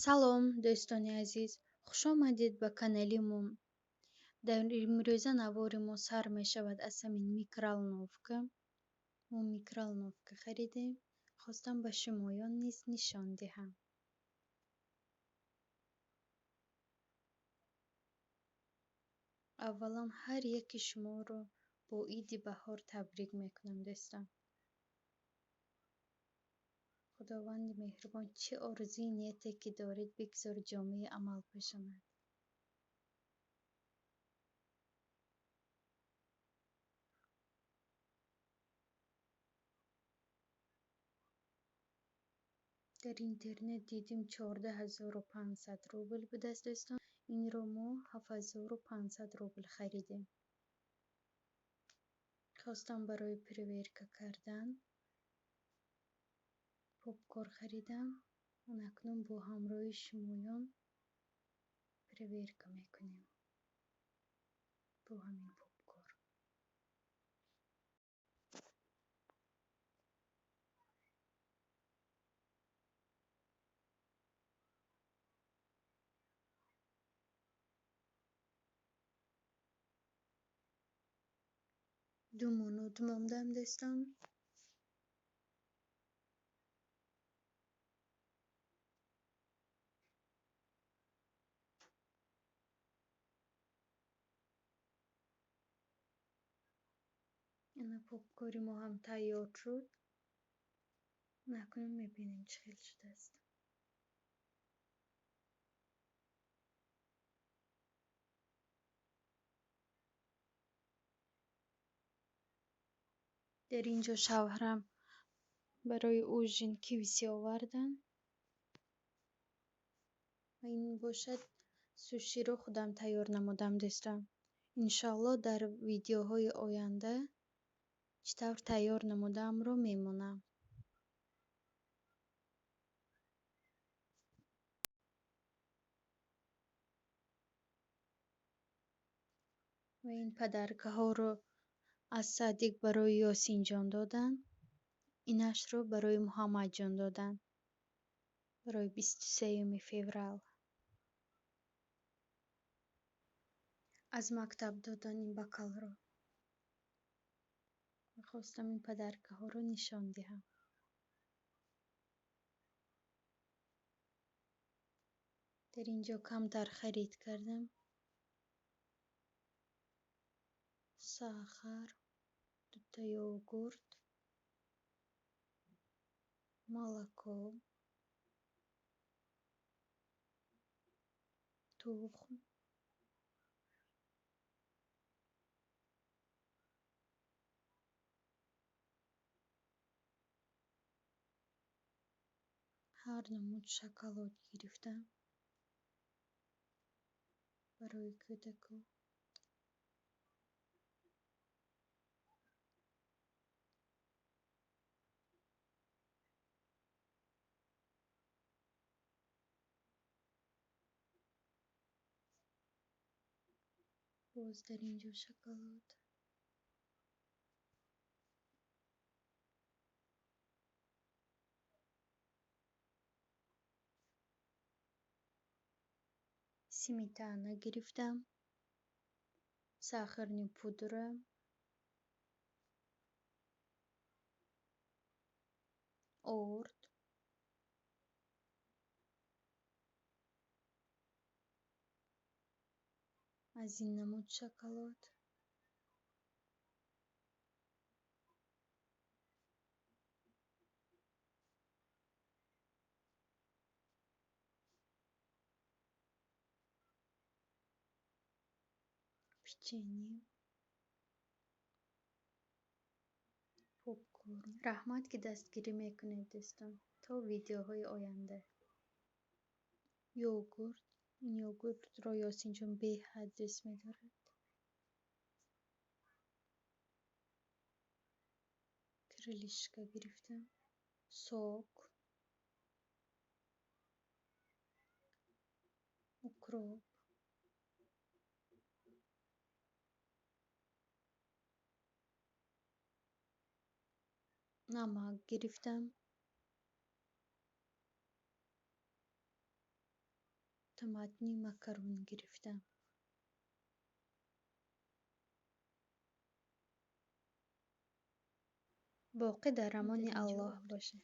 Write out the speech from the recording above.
Салом, дӯстони азиз, хушомадед ба канали мо. Дар имрӯза навори мо сар мешавад аз ҳамин микроволновка. Мо микроволновка харидем, хостам ба шумоён низ нишон диҳам. Аввалан ҳар яки шуморо бо иди баҳор табрик мекунам, дӯстон. Худованди меҳрубон чӣ орзуи ниете ки доред, бигзор ҷомаи амал пӯшонад. Дар интернет дидем 14 500 рубл будааст, дӯстон. Инро мо 7500 рубл харидем. Хостам барои проверка кардан попкорн харидам. Акнун бо ҳамроҳи шумоён проверка мекунем бо ҳамин попкорн. Ду минут мондам, дӯстон. Ана попкори мо ҳам тайёр шуд. Акнун мебинем, чӣ хел шудааст. Дар ин ҷо шавҳарам барои ужин KFC оварданд. Ва ин бошад суширо худам тайёр намудам, дӯстон. Иншоалло, дар видеоҳои оянда чӣ тавр тайёр намудаамро мемонам. Ва ин подаркаҳоро аз садик барои Ёсинҷон доданд, инашро барои Муҳаммадҷон доданд барои 23 феврал. Аз мактаб доданд ин бокалро. Хостам ин подаркаҳоро нишон диҳам. Дар ин ҷо камтар харид кардам. Сахар, дута йогурт, молоко, тухм, ҳар намуд шоколад гирифтам барои кӯдако. Боз дар ин ҷо шоколад. Сметана гирифтам, сахарный пудра, орд, аз ин намуд шоколад, печенье, попкорн. Раҳмат, ки дастгирӣ мекунед, дӯстон. То видеоҳои оянда. Йогурт. Ин йогуртро Ёсинҷон беҳад дӯст медорад. Крылышко гирифтам. Сок. Укроп. Намак гирифтам. Томатный макарон гирифтам. Боқӣ дар амони Аллоҳ бошед.